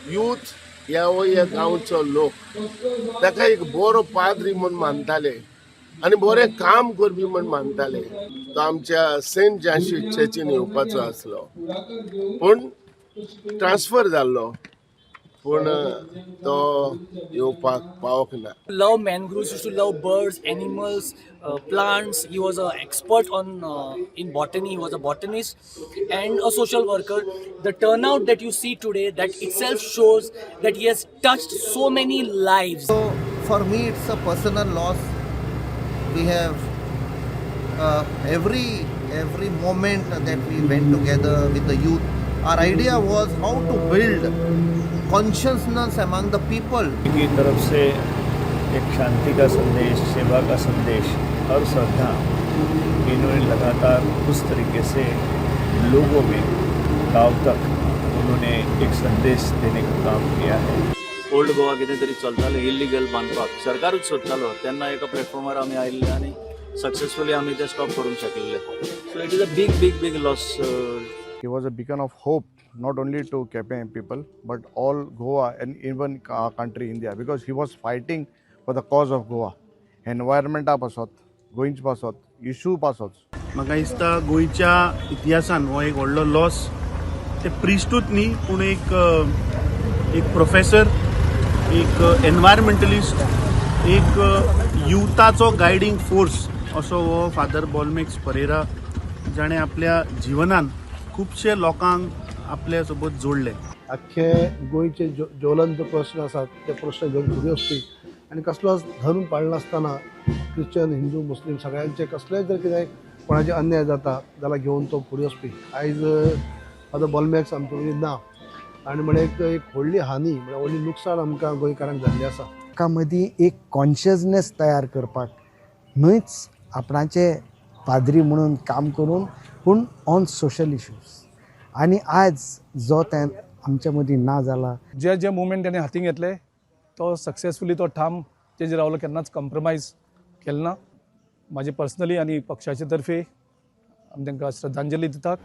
Youth ह्या हो ह्या गांवचो लोक ताका एक बरो पाद्री म्हूण मानताले आनी बरें काम करपी म्हूण मानताले. तो आमच्या सेंट जानशी चर्चीन येवपाचो आसलो, पूण ट्रान्सफर जाल्लो, पूण तो येवपाक पावक ना. Love mangroves, used to love birds, animals, plants. He was an expert on in botany. He was a botanist and a social worker. The turnout that you see today, that itself shows that he has touched so many lives. So for me, it's a personal loss. We have every moment that we went together with the youth. Our idea was how to build consciousness among the people. की तरफ से एक शांति का संदेश, सेवा का संदेश और श्रद्धा इन्होंने लगातार उस तरीके से लोगों में, गांव तक उन्होंने एक संदेश देने का काम किया है. ओल्ड गोवा कितें तरी चलतालें इल्लिगल बांदपाक, सरकारूच सोदतालो. तेन्ना एका प्लॅटफॉर्मार आमी आयिल्ले आनी सक्सेसफुली आमी तें स्टॉप करूंक शकलेले. So it is a big, big, big loss. He was a beacon of hope not only to Quepem people but all Goa and even our country India, because he was fighting for the cause of Goa. एनवायरमेंटा पासत, गोंयच पासत, issue पासत. म्हाका दिसता गोंयच्या इतिहासान हो एक व्हडलो loss. ते प्रिस्टूच न्ही, पूण एक एक प्रोफेसर, एक एनवायरमेंटलिस्ट, एक युथाचो गायडींग फोर्स असो हो फादर बॉलमेक्स परेरा, जाणें आपल्या जिवनान खुबशे लोकांक आपल्या सोबत जोडले. आख्खे गोंयचे ज्वलंत प्रश्न आसात, ते प्रश्न घेवन फुडें वचपी आनी कसलोच धर्म पाळनासतना क्रिश्चन, हिंदू, मुस्लीम सगळ्यांचे कसलेय जर कितें कोणाचे अन्याय जाता जाल्यार घेवन तो फुडें वचपी. आयज फादर बॉलमॅक्स आमचे मदीं ना आनी म्हळ्यार एक एक व्हडली हानी, म्हळ्यार व्हडली लुकसाण आमकां गोंयकारांक जाल्ली आसा. लोकां मदीं एक कॉन्शियसनेस तयार करपाक न्हयच आपणाचे पाद्री म्हणून काम करून, पूण ऑन सोशल इश्यूज. आनी आज जो ते आमच्या मदीं ना जाला. जे जे मुवमेंट त्याने हाती घेतले, तो सक्सेसफुली, तो ठाम तेजेर रावलो, केन्नाच कॉम्प्रोमायज केलें ना. म्हाजे पर्सनली आनी पक्षाचे तर्फे आमी तांकां श्रद्धांजली दितात.